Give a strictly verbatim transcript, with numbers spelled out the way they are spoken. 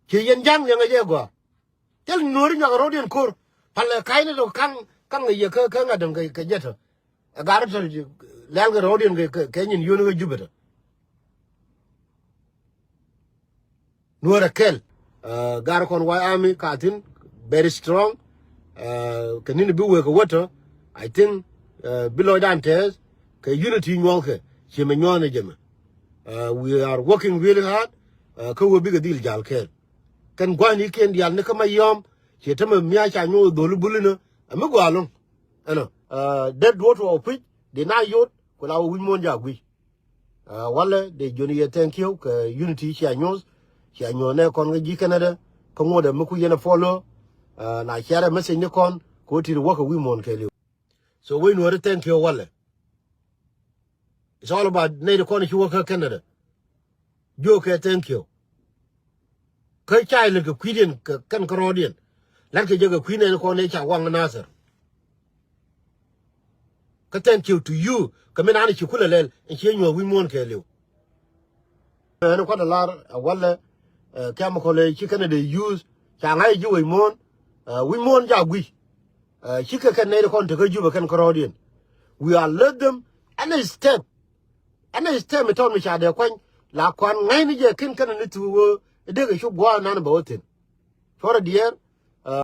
Ci yɛn ja̱ŋ liɛŋɛ jɛ gɔaa. Thil nuɔ̱ɔ̱ri nyɔak ro̱o̱diɛn ko̱r. Palɛ ka̱cni tɔ ka̱ŋ, ka̱ŋ yɛ kä, kä ŋa̱t däŋ kɛ, kɛ jɛ tɔ. Ɛ gar tɔ lɛl kɛ ro̱o̱diɛn kɛ, kɛ, kɛ nyin yio̱o̱ni kä Jubɛ tɔ. Nuɔ̱ɔ̱r ɛ kɛl. Ɛ, gar kɔn White Army ka thi̱n very strong. Ɛ, kɛ ni̱n bi wëë kɛ wä tɔ, I think, ɛ, bi lɔcdan tɛɛth kɛ unity nyuɔ̱thkɛ. Ciɛ mɛ nyuɔ̱thni jɛ mɛ. Ɛ, we are working really hard. Ɛ, kä wä bikɛ dhil jal kɛɛl. Kɛn gua̱thnikiɛn diaal ni kä Mayɔm, ciɛ tämɛ mia̱a̱ ca nyuɔ̱th dholi buli ni, ɛ mi gɔaa lo̱ŋ. Ɛnɔ, ɛ, det duɔ̱ɔ̱t wä pi̱c, di na yot, ku la wä wi̱c muɔ̱ɔ̱n jaak gui̱c. Ɛ, walɛ, dee jiɔni yɛ thank you, kɛ unity cia nyuɔ̱th, cia nyuɔ̱th nɛ kɔn kä ji̱ Canada, kä ŋuɔ̱t ɛ mi ku yɛn ɛ follow, ɛ, la share message ni kɔn, kɛ wä tit wä kɛ wi̱c muɔ̱ɔ̱n kɛɛliw. So wec nuɔ̱ɔ̱ri thank you walɛ. It's all about nɛy ti kɔn ci wä kä Canada. Jiökɛ thank you. Kä ca ilät kɛ kui̱diɛn kɛ kɛn kä rɔɔdiɛn. La̱tkɛ jɛ kɛ kui̱ nɛy ti kɔn ëë ca waŋ Nathir. Kä thank you to you. Kɛ min an ci kulɛ lɛl in ciɛ nyuɔ̱th wi̱c muɔ̱ɔ̱n kɛɛliw. Ɛn kuat ɛ lar ɛ walɛ, ɛ, chemical ɛ ci Canada use ca ŋa̱c ji̱ wi̱c muɔ̱ɔ̱n, ɛ, wi̱c muɔ̱ɔ̱n jaak gui̱c. Ɛ, cikɛ kɛn nɛy ti kɔn tekä Jubɛ kɛn kärɔɔdiɛn. We alert them any step. Any step mi tɔt mi ca dee kuany la kuan ŋa̱cni jɛ kin kɛn ni thuk ɣöö i̱ dee kɛ cuk gua̱a̱th nan bɛ wä thi̱n. Cuɔrɛ diɛɛr,